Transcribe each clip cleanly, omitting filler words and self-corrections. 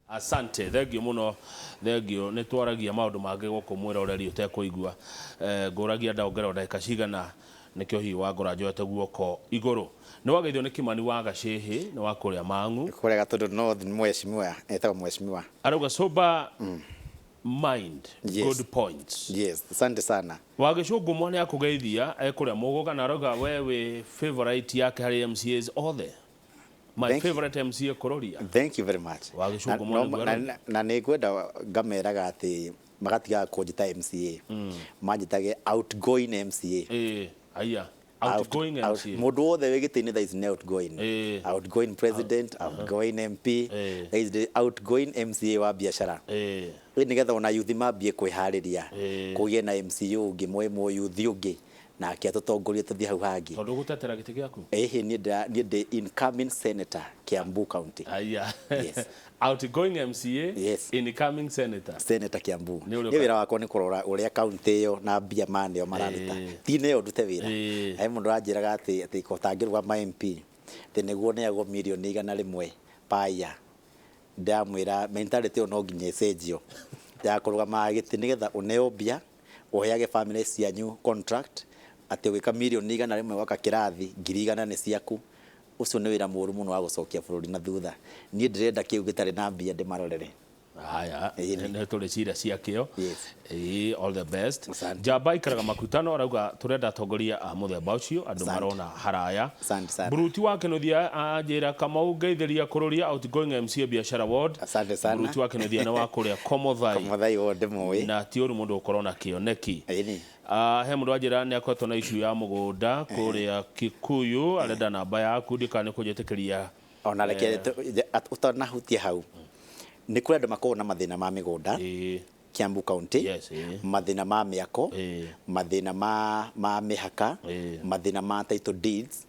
Asante, thengiũ mũno, thengiũ. Nĩ twaragia maũndũ mangĩ gũkũ mwĩroreri ũtekũigua. Ngũragia ndaongererwo ndagĩka cigana nĩkĩo hihi wangora njoete guoko igũrũ. Nĩ wageithio nĩ Kimani wa Gacĩhĩ, nĩ wa kũrĩa Mang'u. Kũrĩa Gatũndũ North nĩ mheshimiwa, etagwo mheshimiwa. Arauga sober mind, good points. Yes, asante sana. Wa Gĩcũngũ mwa nĩ akũgeithia e kũrĩa Mũgũga na arauga we wĩ favorite yake harĩ MCAs othe. My Thank you. favorite MCA Kororia. Thank you very much. Wa Gĩcũngũ Na- mwana no- nĩguo na- arauga. na nĩ ngwenda ngameraga atĩ magatigaga kũnjĩta MCA, manjĩtage outgoing MCA. Ĩĩ, aya. Outgoing MCA. Mũndũ wothe wĩ gĩtĩ-inĩ thaa ici nĩ outgoing. Outgoing president, outgoing MP, thaa ici ndĩ outgoing MCA wa biacara. Ĩ nĩgetha ona yuthi mambie kwĩharĩria kũgĩe na MCA ũngĩ mũyuthi ũngĩ nake atũtongorie tũthiĩ hau hangĩ. Tondũ ũgũtetera gĩtĩ gĩaku? Ĩhĩ, niĩ niĩ ndĩ incoming senator Kiambu County. Aya. Yes. Outgoing MCA, Yes. incoming senator. Senator Kiambu. Nĩ ũrĩa Niĩ wĩra wakwa nĩ kũrora ũrĩa county ĩyo na mbia maneo mararuta. Ti neo ndute wĩra. He mũndũ ũranjĩraga atĩ ũtangĩrũgama MP atĩ nĩguo ũneagwo mirioni 100 per year. Ndĩramwĩra mentality ĩyo no nginya ĩcenjio ya kũrũgamaga gĩtĩ nĩgetha ũneo mbia, ũheage family cianyu contract atĩ ũgĩka mirioni 100 gwaka kĩrathi, 100,000 nĩ ciaku. Ũcio nĩ wĩra mũũru mũno wa gũcokia bũrũri na thutha. Niĩ ndĩrenda kĩu gĩtarĩ na mbia ndĩmarorere. Haya, Ĩĩ. nĩ tũrĩ cira ciakĩo. Yes. Ĩĩ, all the best. Asante. Njamba ikaraga makutano arauga tũrenda atongoria a mũthemba ũcio andũ Asante. marona haraya. Asante sana. Buruti wa Kĩnuthia anjĩra Kamau ngeithĩria kũrũria outgoing MCA Biashara Ward. Asante sana. Buruti wa Kĩnuthia nĩ wa kũrĩa Komothai. Komothai ward ndĩmũĩ. Na ti ũru mũndũ gũkorwo na kĩoneki. Ĩni. Ah, he mũndũ wanjĩra nĩ akoretwo na issue ya mũgũnda kũrĩa Kikuyu arenda namba yaku ndikana nĩ kũnjĩtĩkĩria. Ona reke ũtanahutia hau, nĩ kũrĩ andũ makoragwo na mathĩna ma mĩgũnda Kiambu County, Yes, ĩĩ. mathĩna ma mĩako, mathĩna ma mĩhaka, mathĩna ma title deeds.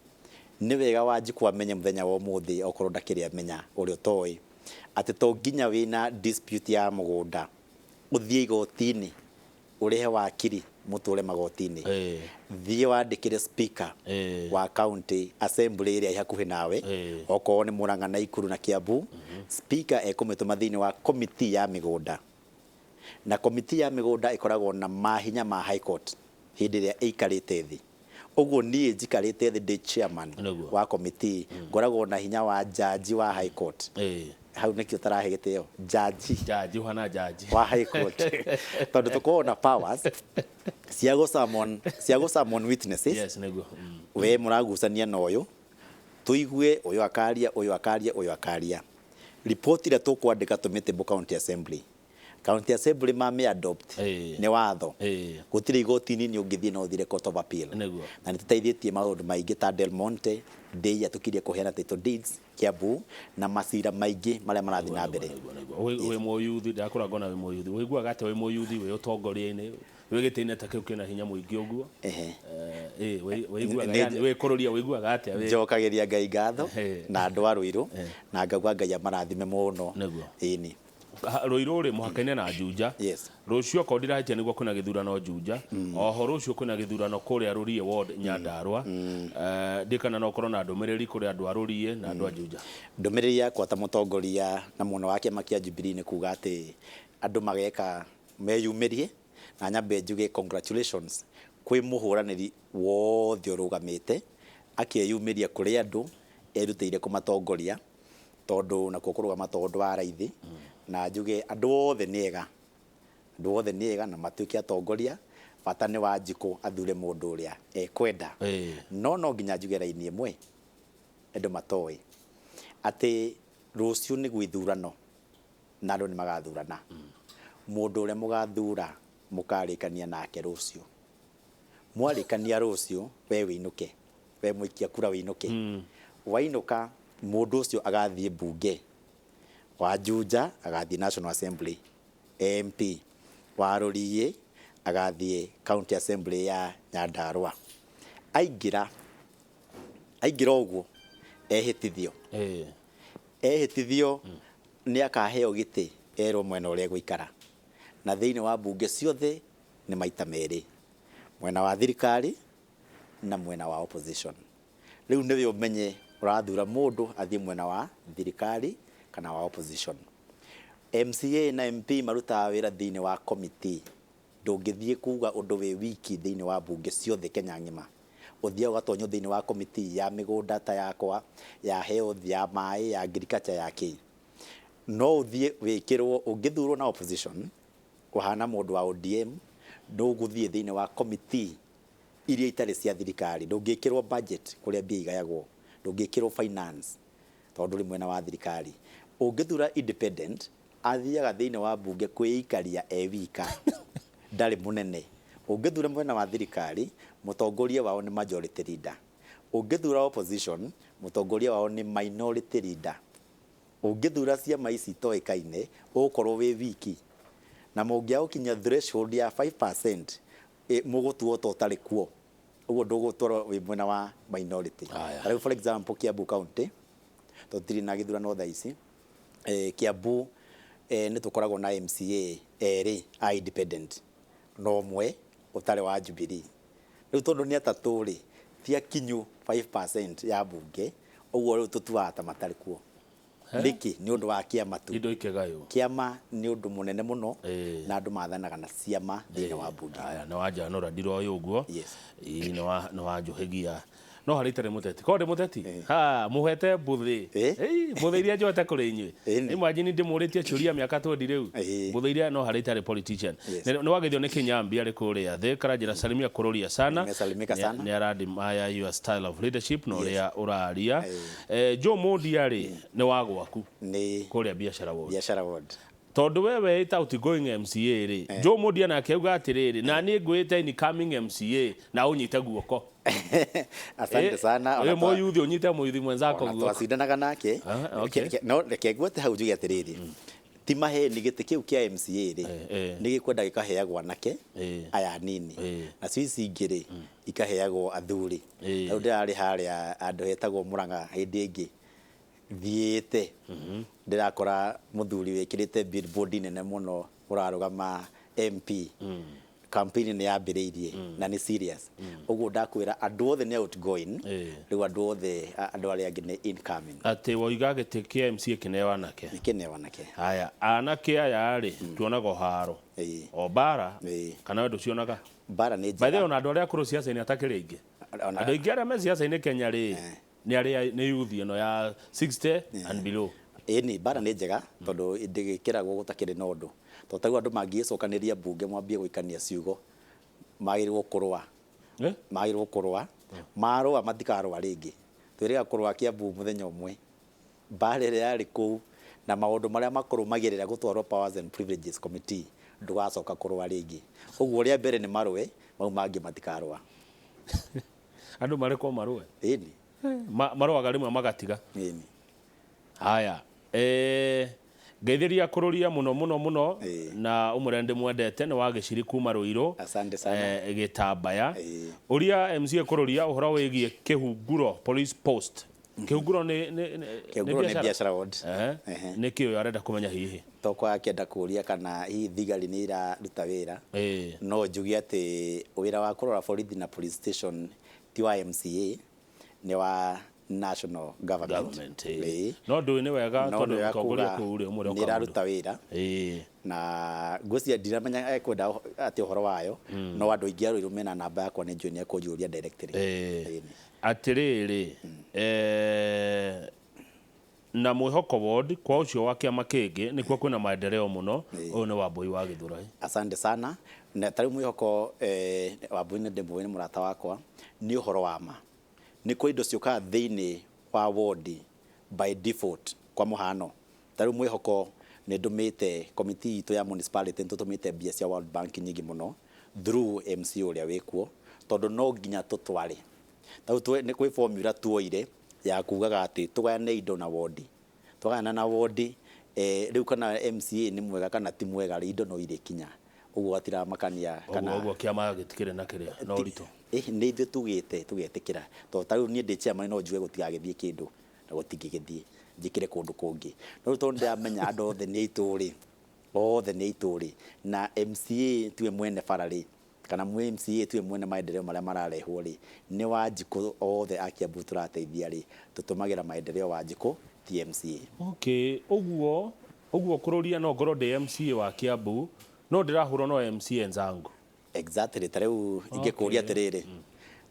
Nĩ wega Wanjikũ amenye mũthenya wa ũmũthĩ okorwo ndakĩrĩ amenya ũrĩa ũtoĩ, atĩ to nginya wĩna dispute ya mũgũnda ũthiĩ igoti-inĩ ũrĩhe wakiri mũtũre magoti-inĩ. Thiĩ wandĩkĩre speaker wa county assembly ĩrĩa ĩ hakuhĩ nawe, okorwo nĩ Murang'a, Naikuru na Kiambu, speaker ekũmĩtũma thĩinĩ wa committee ya mĩgũnda. Na committee ya mĩgũnda ĩkoragwo na mahinya ma high court hĩndĩ ĩrĩa ĩikarĩte thĩ. Ũguo niĩ njikarĩte thĩ ndĩ chairman wa committee, ngoragwo na hinya wa jaji wa high court. Hau nĩkĩo ũtarahe gĩtĩo jaji. Jaji ũhana jaji wa high court tondũ tũkoragwo na powers cia gũ summon witnesses. Yes, nĩguo. We mũragucania na ũyũ, tũigue ũyũ akaria, ũyũ akaria, ũyũ akaria, report ĩrĩa tũkwandĩka tũmĩtable county assembly. County assembly mamĩ adopt, nĩ watho. Gũtirĩ igoti-inĩ ũngĩthiĩ no ũthire court of appeal. Na nĩ tũteithĩtie maũndũ maingĩ ta Del Monte ndĩia tũkirie kũheana title deeds Kiambu na macira maingĩ marĩa marathiĩ na mbere. Nĩguo. Wĩ mũyuthi, ndakũra ngona wĩ mũyuthi, wĩiguaga atĩa wĩ mũyuthi wĩ ũtongoria-inĩ, wĩ gĩtĩ-inĩ ta kĩu kĩna hinya mũingĩ ũguo? Ĩ, wĩiguaga yani wĩ kũrũria wĩiguaga atĩa wĩ Njokagĩria Ngai ngatho na andũ a Rũirũ na ngauga Ngai amarathime mũno. Ĩni. Rũirũ rĩ mũhaka-inĩ na Juja. Yes. Rũciũ okorwo ndirahĩtia nĩguo kwĩna gĩthurano Juja. Oho rũciũ kwĩna gĩthurano kũrĩa Rũriĩ ward Nyandarua. Ndiũĩ kana no ũkorwo na ndũmĩrĩri kũrĩ andũ a Rũriĩ na andũ a Juja. Ndũmĩrĩri yakwa ta mũtongoria na mwena wa kĩama kĩa Jubilee nĩ kuga atĩ andũ mageka meyumĩrie, na nyambe njuge congratulations kwĩ mũhũranĩri wothe ũrũgamĩte akeyumĩria kũrĩ andũ erutĩire kũmatongoria, tondũ nakuo kũrũgama to ũndũ wa raithi. Na njuge andũ othe nĩ ega, andũ othe nĩ ega na matuĩke atongoria, bata nĩ Wanjikũ athure mũndũ ũrĩa ekwenda. No no nginya njuge raini ĩmwe andũ matoĩ atĩ rũciũ nĩ gwĩthurano na andũ nĩ magathurana. Mũndũ ũrĩa mũgathura mũkarĩkania nake rũciũ, mwarĩkania rũciũ, we wĩinũke, we mũikia kura wĩinũke. Wainũka, mũndũ ũcio agathiĩ mbunge, wa Juja agathiĩ National Assembly MP, wa Rũriĩ agathiĩ County Assembly ya Nyandarua. Aingĩra, aingĩra ũguo ehĩtithio, ehĩtithio nĩ akaheo gĩtĩ, erwo mwena ũrĩa egũikara. Na thĩinĩ wa mbunge ciothe nĩ maita merĩ, mwena wa thirikari na mwena wa opposition. Rĩu nĩwe ũmenye ũrathura mũndũ athiĩ mwena wa thirikari kana wa opposition. MCA na MP marutaga wĩra thĩinĩ wa committee. Ndũngĩthiĩ kuga ũndũ wĩ wiki thĩinĩ wa mbunge ciothe Kenya ng'ima. Ũthiaga ũgatonywo thĩinĩ wa committee ya mĩgũnda ta yakwa, ya health, ya maĩ, ya agriculture, ya kĩ. No ũthiĩ wĩkĩrwo, ũngĩthurwo na opposition, ũhana mũndũ wa ODM, ndũgũthiĩ thĩinĩ wa committee iria itarĩ cia thirikari. Ndũngĩkĩrwo budget kũrĩa mbia igayagwo, ndũngĩkĩrwo finance tondũ ndũrĩ mwena wa thirikari. Ũngĩthura independent, athiaga thĩinĩ wa mbunge kwĩikaria e wika, ndarĩ mũnene. Ũngĩthura mwena wa thirikari, mũtongoria wao nĩ majority leader. Ũngĩthura opposition, mũtongoria wao nĩ minority leader. Ũngĩthura ciama ici itoĩkaine, ũgũkorwo wĩ wiki. Na mũngĩaga gũkinyia threshold ya 5%, mũgũtuo ta ũtarĩ kuo. Ũguo ndũgũtwarwo wĩ mwena wa minority. Ta rĩu for example Kiambu County, tũtirĩ na gĩthurano thaa ici, Kiambu nĩ tũkoragwo na MCA erĩ a independent na ũmwe ũtarĩ wa Jubilee. Rĩu tondũ nĩ atatũ rĩ, ti akinyu 5% ya mbunge, ũguo rĩu tũtuaga ta matarĩ kuo. Nĩkĩ? Nĩ ũndũ wa kĩama tu. Indo ikĩgaywo. Kĩama nĩ ũndũ mũnene mũno na andũ mathanaga na ciama thĩinĩ wa mbunge. Aya, nĩ wanjanũra ndiroĩ ũguo. Ĩĩ, nĩ wanjũhĩgia. No harĩ itarĩ mũteti. Korwo ndĩ mũteti? Ha, mũhete mbuthĩ. Mbuthĩ iria njoete kũrĩ inyuĩ. Imagine ndĩmũrĩtie ciũria mĩaka 20 rĩu. Mbuthĩ iria no harĩ itarĩ politician. Nĩ wageithio nĩ Kĩnyambi arĩ kũrĩa thĩ. Karanjĩra salimia kũrũria sana. Nimesalimika sana. Nĩ ara-admire your style of leadership na ũrĩa ũraria. Joe Mondia rĩ, nĩ wa gwaku. Kũrĩa Biashara Ward. Biashara Ward. Tondũ we weĩta outgoing MCA rĩ, Joe Mondia nake auga atĩrĩrĩ, na niĩ ngwĩte incoming MCA na ũnyite guoko. Asante sana. Ũyũ mũyuthi ũnyite mũyuthi mwenzako guoko. Twacindanaga nake. No reke ngwete hau njuge atĩrĩrĩ, ti maheni gĩtĩ kĩu kĩa MCA rĩ, nĩ gĩkwenda gĩkaheagwo anake aya anini, nacio ici ingĩ rĩ, ikaheagwo athuri. Rĩu ndĩrarĩ harĩa handũ hetagwo Murang'a hĩndĩ ĩngĩ thiĩte, ndĩrakora mũthuri wĩkĩrĩte billboard nene mũno ũrarũgama MP. Campaign nĩ yambĩrĩirie na nĩ serious. Ũguo ndakwĩra andũ othe nĩ outgoing, rĩu andũ othe andũ arĩa angĩ nĩ incoming. Atĩ woiga gĩtĩ kĩa MCA kĩneo anake. Nĩ kĩneo anake. Haya, anake aya rĩ, tuonaga haro. O mbara, kana we ndũcionaga? Mbara nĩ By the way, njega. ona andũ arĩa akũrũ ciaca-inĩ atakĩrĩ aingĩ. Andũ aingĩ arĩa me ciaca-inĩ Kenya rĩ, nĩ arĩa nĩ youth ĩno ya 60 and below. Ĩni, mbara nĩ njega tondũ ndĩgĩkĩragwo gũtakĩrĩ na ũndũ. Tondũ tarĩu andũ mangĩgĩcokanĩria mbunge mwambie gũikania ciugo, magĩrĩirwo kũrũa. Magĩrĩirwo kũrũa. Marũa matikarũa rĩngĩ. Twĩrĩga kũrũa Kiambu mũthenya ũmwe. Mbara ĩrĩa yarĩ kũu na maũndũ marĩa makũrũmagĩrĩra gũtwarwo Powers and Privileges Committee, ndũgacoka kũrũa rĩngĩ. Ũguo rĩa mbere nĩ marũe, mau mangĩ matikarũa. Andũ marekwo marũe? Ĩni. Marũaga rĩmwe magatiga. Ĩni. Haya, ngeithĩria kũrũria mũno mũno mũno na ũmwĩre ndĩmwendete nĩ wa gĩciri kuma Ruiru. Asante sana. Gĩtambaya. Ũria MCA kũrũria ũhoro wĩgiĩ Kĩhunguro Police Post. Kĩhunguro nĩ Kĩhunguro nĩ Biashara Ward. Nĩ kĩ ũyũ arenda kũmenya hihi? Tokwa akĩenda kũria kana hihi thigari nĩ iraruta wĩra. No njuge atĩ wĩra wa kũrora borithi na police station ti wa MCA, nĩ wa national government. Government, No ndũĩ nĩ wega No tondũ nĩ wega mũtongoria kuga kũu rĩ, ũmwe nĩ ũkaũndũ. ĩraruta wĩra. Na ngwĩciria ndiramenya ekwenda atĩ ũhoro wayo, no andũ aingĩ a Ruiru mena namba yakwa nĩ njũĩ nĩ ekũnjũria directly. Atĩrĩrĩ, na mwĩhoko ward kwa ũcio wa kĩama kĩngĩ nĩkuo kwĩna maendeleo mũno. Ũyũ nĩ Wambui wa Gĩthũrai. Asante sana. Na tarĩu mwĩhoko, Wambui nĩ ndĩmũĩ nĩ mũrata wakwa, nĩ ũhoro wa ma. Nĩ kũrĩ indo ciũkaga thĩinĩ wa ward by default. Kwa mũhano, tarĩu mwĩhoko nĩ ndũmĩte committee itũ ya municipality, nĩ tũtũmĩte mbia cia World Bank nyingĩ mũno through MC ũrĩa wĩkuo, tondũ no nginya tũtware. Tarĩu nĩ kwĩ formula tuoire ya kugaga atĩ tũgayane indo na ward. Twagayana na ward, rĩu kana MCA nĩ mwega kana ti mwega rĩ, indo no irĩkinya. Ũguo gatiramakania kana Ũguo kĩama gĩtikĩrĩ na kĩrĩa, na ũritũ. Nĩ ithuĩ tugĩte tũgetĩkĩra. Tondũ tarĩu niĩ ndĩ chairman no njuge gũtigagĩthiĩ kĩndũ na gũtingĩgĩthiĩ, njĩkĩre kũndũ kũngĩ. No rĩu tondũ ndĩramenya andũ othe nĩ aitũ rĩ, othe nĩ aitũ rĩ, na MCA tiwe mwene bara rĩ, kana MCA tiwe mwene maendeleo marĩa mararehwo rĩ, nĩ Wanjikũ othe a Kiambu tũrateithia rĩ, tũtũmagĩra maendeleo Wanjikũ ti MCA. Okay, ũguo Ũguo kũrũria no ngorwo ndĩ MCA wa Kiambu no ndĩrahũrwo no MCA enzangu. Exactly, ta rĩu ingĩkũria atĩrĩrĩ,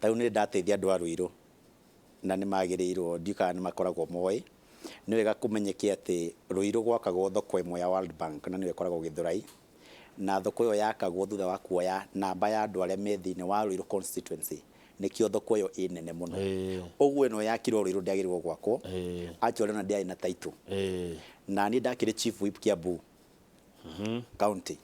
ta rĩu nĩ ndateithia andũ a Ruiru na nĩ magĩrĩirwo, ndiũĩ kana nĩ makoragwo moĩ, nĩ wega kũmenyeke atĩ Ruiru gwakagwo thoko ĩmwe ya World Bank na nĩyo ĩkoragwo Gĩthũrai, na thoko ĩyo yakagwo thutha wa kuoya namba ya andũ arĩa me thĩinĩ wa Ruiru constituency, nĩkĩo thoko ĩyo ĩ nene mũno. Ũguo ĩno yakirwo Ruiru ndĩagĩrĩirwo gwakwo, actually ona ndĩarĩ na title. Na niĩ ndakĩrĩ chief whip Kiambu county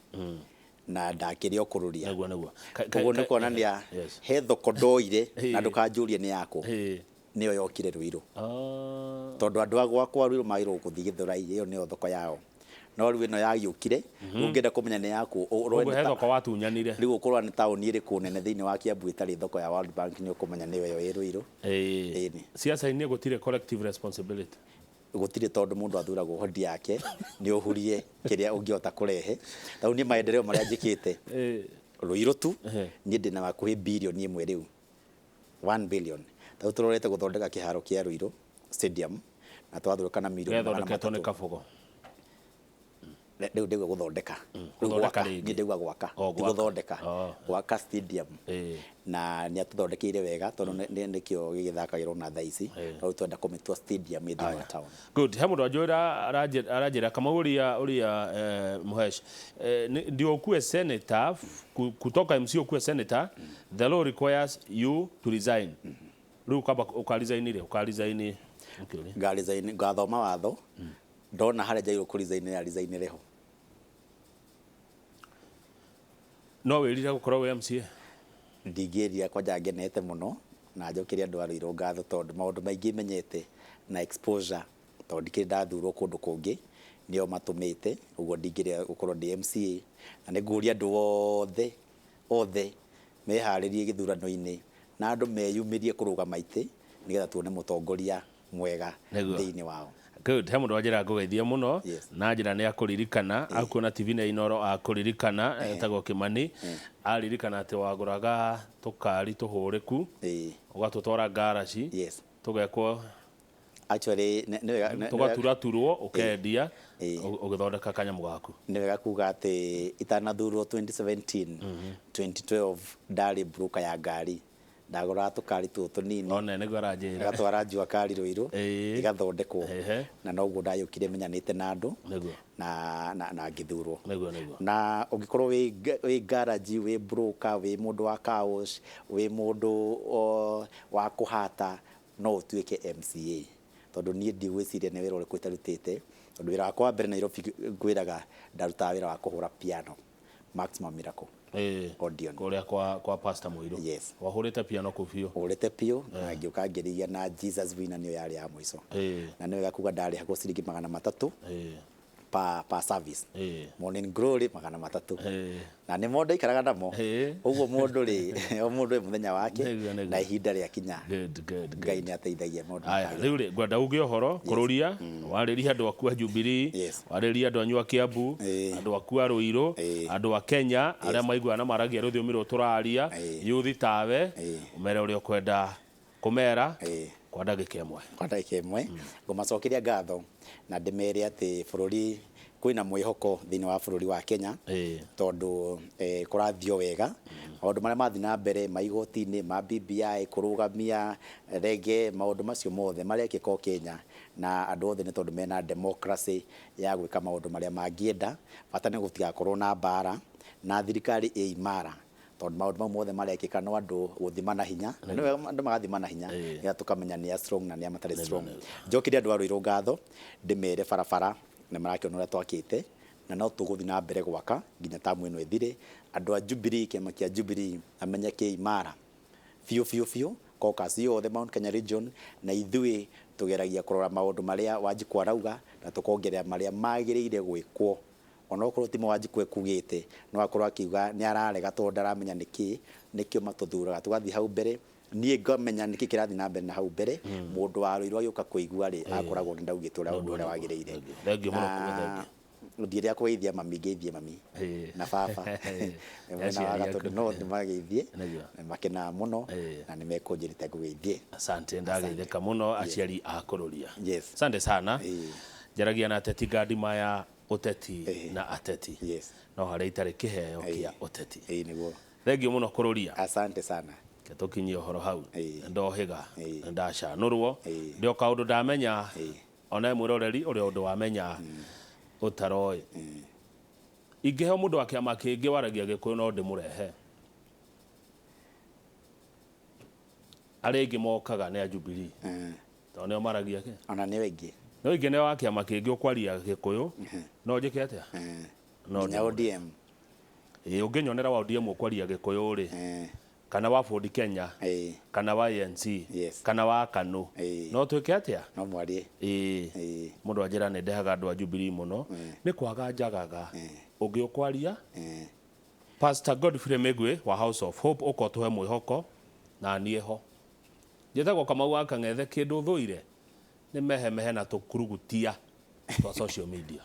na ndakĩrĩ o kũrũria. Nĩguo nĩguo. Ũguo nĩ kuonania Yes. he thoko ndoire na ndũkanjũrie nĩ yakũ, nĩyo yokire Ruiru. Tondũ andũ a gwakwa Ruiru magĩrĩirwo gũthiĩ Gĩthũrai, ĩyo nĩyo thoko yao. No rĩu ĩno yagĩũkire, rĩu ũngĩenda kũmenya nĩ yakũ, ũrore Ũguo nĩ he ta- thoko watunyanire. rĩu ũkũrora nĩ taũni ĩrĩkũ nene thĩinĩ wa Kiambu ĩtarĩ thoko ya World Bank, nĩ ũkũmenya nĩyo ĩyo ĩ Ruiru. Ĩni. Siasa-inĩ gũtirĩ collective responsibility. Gũtirĩ, tondũ mũndũ athuragwo hodi yake nĩ ũhurie kĩrĩa ũngĩhota kũrehe. Ta rĩu niĩ maendeleo marĩa njĩkĩte Ruiru tu, niĩ ndĩna hakuhĩ birioni 1 rĩu, 1 billion. Ta rĩu tũrorete gũthondeka kĩharo kĩa Ruiru stadium na twathondeka na mirioni magana Gĩathondeketwo nĩ matatũ. Kabogo. Rĩu ndĩgua gũthondeka. Rĩu Gũthondeka gwaka, rĩngĩ. niĩ ndĩgua gwaka, O, ti gwaka. gũthondeka, gwaka stadium. Na nĩ atũthondekeire wega tondũ nĩkĩo gĩgĩthakagĩrwo na thaa ici, no rĩu twenda kũmĩtua stadium ĩ thĩinĩ wa town. Good. He mũndũ anjũra aranjĩra Kamau ũrĩa Mũhesh, ndio ukuwe senator, kutoka MC ukuwe senator, the law requires you to resign. Rĩu ũkamba ũkaresign rĩ, ũkaresign ũkĩũria. Ngaresign, ngathoma watho, ndona harĩa njagĩrĩirwo kũresign resign ho. No wĩrire gũkorwo wĩ MCA? Ndingĩrira, kwanja ngenete mũno na njokerie andũ a Ruiru ngatho tondũ maũndũ maingĩ menyete na exposure, tondũ ndikĩrĩ ndathurwo kũndũ kũngĩ, nĩo matũmĩte ũguo ndingĩrĩa gũkorwo ndĩ MCA. Na nĩ ngũria andũ othe othe meharĩrie gĩthurano-inĩ na andũ meyumĩrie kũrũgama itĩ nĩgetha tuone mũtongoria mwega thĩinĩ wao. Good. He mũndũ wanjĩra ngũgeithie mũno na njĩra nĩ akũririkana, akuona TV na Inooro akũririkana, etagwo Kĩmani, aririkana atĩ wagũraga tũkari tũhũrĩku ũgatũtwara ngaraci, tũgekwo Actually, nĩ wega tũgaturaturwo ũkendia ũgĩthondeka kanyamũ gaku. Nĩ wega kuga atĩ itanathurwo 2017, 2012 ndarĩ broker ya ngari, ndagũraga tũkari tũtũ tũnini One nĩguo aranjĩra. Gatwara njua kari Ruiru igathondekwo, na noguo ndayũkire menyanĩte na andũ na ngĩthurwo. Nĩguo nĩguo. Na ũngĩkorwo wĩ garage, wĩ broker, wĩ mũndũ wa car wash, wĩ mũndũ wa kũhata, no ũtuĩke MCA, tondũ niĩ ndigwĩciria nĩ wĩra ũrĩkũ itarutĩte, tondũ wĩra wakwa wa mbere Nairobi ngwĩraga ndarutaga wĩra wa kũhũra piano Maximum Miracle Odeon. Kũrĩa kwa Pastor Mũirũ. Yes. Wahũrĩte piano kũu biũ. Hũrĩte biũ na ngĩũka ngĩrigia na Jesus Winner, nĩyo yarĩ ya mũico. Na nĩ wega kuga ndarĩhagwo ciringi 300 per service. Morning Glory 300. Na nĩ mo ndaikaraga namo. Ũguo mũndũ rĩ, o mũndũ e mũthenya wake na ihinda rĩakinya. Good, good, good. Ngai nĩ ateithagia maũndũ Aya, makagĩra. rĩu rĩ, ngwenda uge ũhoro kũrũria, warĩrie andũ aku a Jubilee, warĩrie andũ anyu a Kiambu, andũ aku a Ruiru, andũ a Kenya, arĩa maiguaga na maragia rũthiomi rũrũ tũraria, yuthi tawe, ũmere ũrĩa ũkwenda kũmera kwa ndagĩka ĩmwe. Kwa ndagĩka ĩmwe, ngũmacokeria ngatho na ndĩmere atĩ bũrũri kwĩna mwĩhoko thĩinĩ wa bũrũri wa Kenya, tondũ kũrathio wega, maũndũ marĩa mathiĩ na mbere ma igoti-inĩ, ma BBI, kũrũgamia rege, maũndũ macio mothe marekĩka o Kenya, na andũ othe nĩ tondũ mena democracy ya gwĩka maũndũ marĩa mangĩenda, bata nĩ gũtigakorwo na mbara na thirikari ĩ imara, tondũ maũndũ mau mothe marekĩka no andũ gũthima na hinya, na nĩ wega andũ magathima na hinya nĩgetha tũkamenya nĩ a strong na nĩ a matarĩ strong. Njokerie andũ a Ruiru ngatho, ndĩmere barabara nĩ marakĩona ũrĩa twakĩte, na no tũgũthiĩ na mbere gwaka nginya tamu ĩno ĩthire. Andũ a Jubilee, kĩama kĩa Jubilee amenye kĩ imara biũ biũ biũ, caucus yothe Mount Kenya region, na ithuĩ tũgeragia kũrora maũndũ marĩa Wanjikũ arauga na tũkongerera marĩa magĩrĩire gwĩkwo. Onokorwo ti Wanjikũ ekugĩte, no akorwo akiuga nĩ ararega tondũ ndaramenya nĩkĩ, nĩkĩo matũthuraga tũgathiĩ hau mbere. Niĩ ngamenya nĩkĩ kĩrathiĩ na mbere na hau mbere, mũndũ wa Ruiru agĩũka kũigua rĩ, akoragwo nĩ ndaugĩte ũrĩa ũndũ ũrĩa wagĩrĩire. Thengiũ mũno, thengiũ. Ndiĩrĩa kũgeithia mami, ngeithie mami na baba mwena wa Gatũndũ, no nĩmageithie, nĩmakenaga mũno na nĩmekũnjĩrĩte ngũgeithie. Asante, ndageithĩka mũno aciari a kũrũria. Yes. Asante sana. Njaragia na Ateti Ngandi maya. Ũteti Ĩĩ. na ateti. Yes. No harĩa itarĩ kĩheo Ĩĩ. kĩa ũteti. Ĩĩ nĩguo. Thengiũ mũno kũrũria. Asante sana. Tũkinyie ũhoro hau. Ĩĩ. Ndohĩga. Ĩĩ. Ndacanũrwo. Ĩĩ. Ndĩ o kaũndũ ndamenya. Ĩĩ. Ona mwĩroreri ũrĩa ũndũ wamenya ũtaroĩ. Ingĩheo mũndũ wa kĩama kĩngĩ waragia Gĩkũyũ no ndĩmũrehe. Arĩa aingĩ mokaga nĩ a Jubilee. Tondũ nĩo maragia kĩ? Ona nĩo aingĩ. No ingĩ nĩ wa kĩama kĩngĩ ũkwaria Gĩkũyũ no njĩke atĩa? No Nginya ndĩmũrehe. ODM. Ĩĩ ũngĩnyonera wa ODM ũkwaria Gĩkũyũ rĩ, Eh. kana wa Ford Kenya, Ĩĩ. kana wa ANC, Yes. kana wa KANU, Ĩĩ. no twĩke atĩa? No mwarie. Ĩĩ. Ĩĩ. Mũndũ anjĩra nĩ ndehaga andũ a Jubilee mũno, nĩ kwaga njagaga. Ũngĩ ũkwaria Pastor Godfrey Migwi wa House of Hope ũka ũtũhe mwĩhoko na niĩ ho. Njĩtagwo Kamau wa Kang'ethe kĩndũ thũire nĩ mehemehe na tũkurugutia twa social media.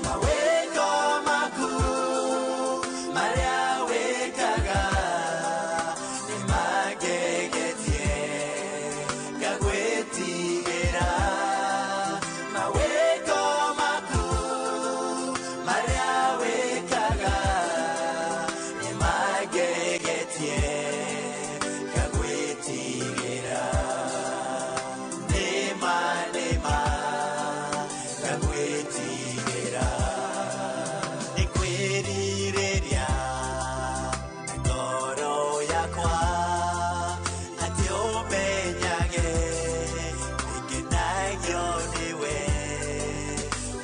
Mawĩko maku marĩa wĩkaga nĩmangegetie ngagwĩtigĩra. Mawĩko maku marĩa wĩkaga nĩmangegetie ngagwĩtigĩra. Nĩma nĩma ngagwĩtigĩra. Nĩkwĩrirĩria ngoro yakwa atĩ ũmenyage nĩngenagio nĩwe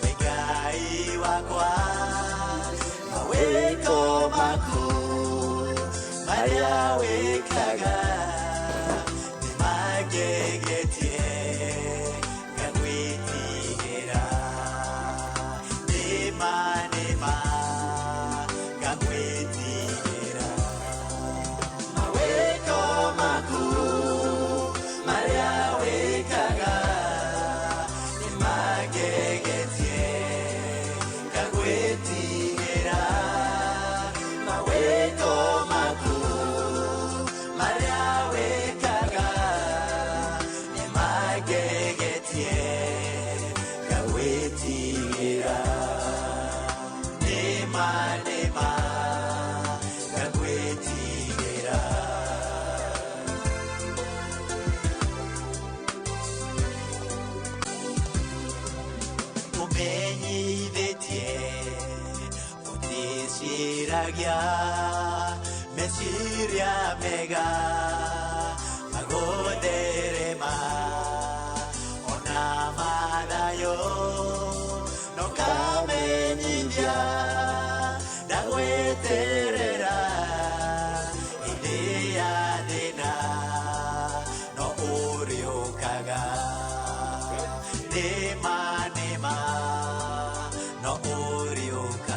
wĩ Ngai wakwa. Mawĩko maku marĩa wĩkaga nĩmangegetie ngagwĩtigĩra. Nĩma nĩma ngagwĩtigĩra. Mawĩko maku marĩa wĩkaga nĩmangegetie ngagwĩtigĩra. Mawĩko maku marĩa wĩkaga nĩmangegetie ngagwĩtigĩra. Nĩma nĩma ngagwĩtigĩra. Ũmenyithĩtie ũticiragia meciria mega magũtherema ona mathayo no kamenyithia ndagweterera hĩndĩ ya thĩna no ũrĩũkaga. Nĩma nĩma no ũrĩũkaga.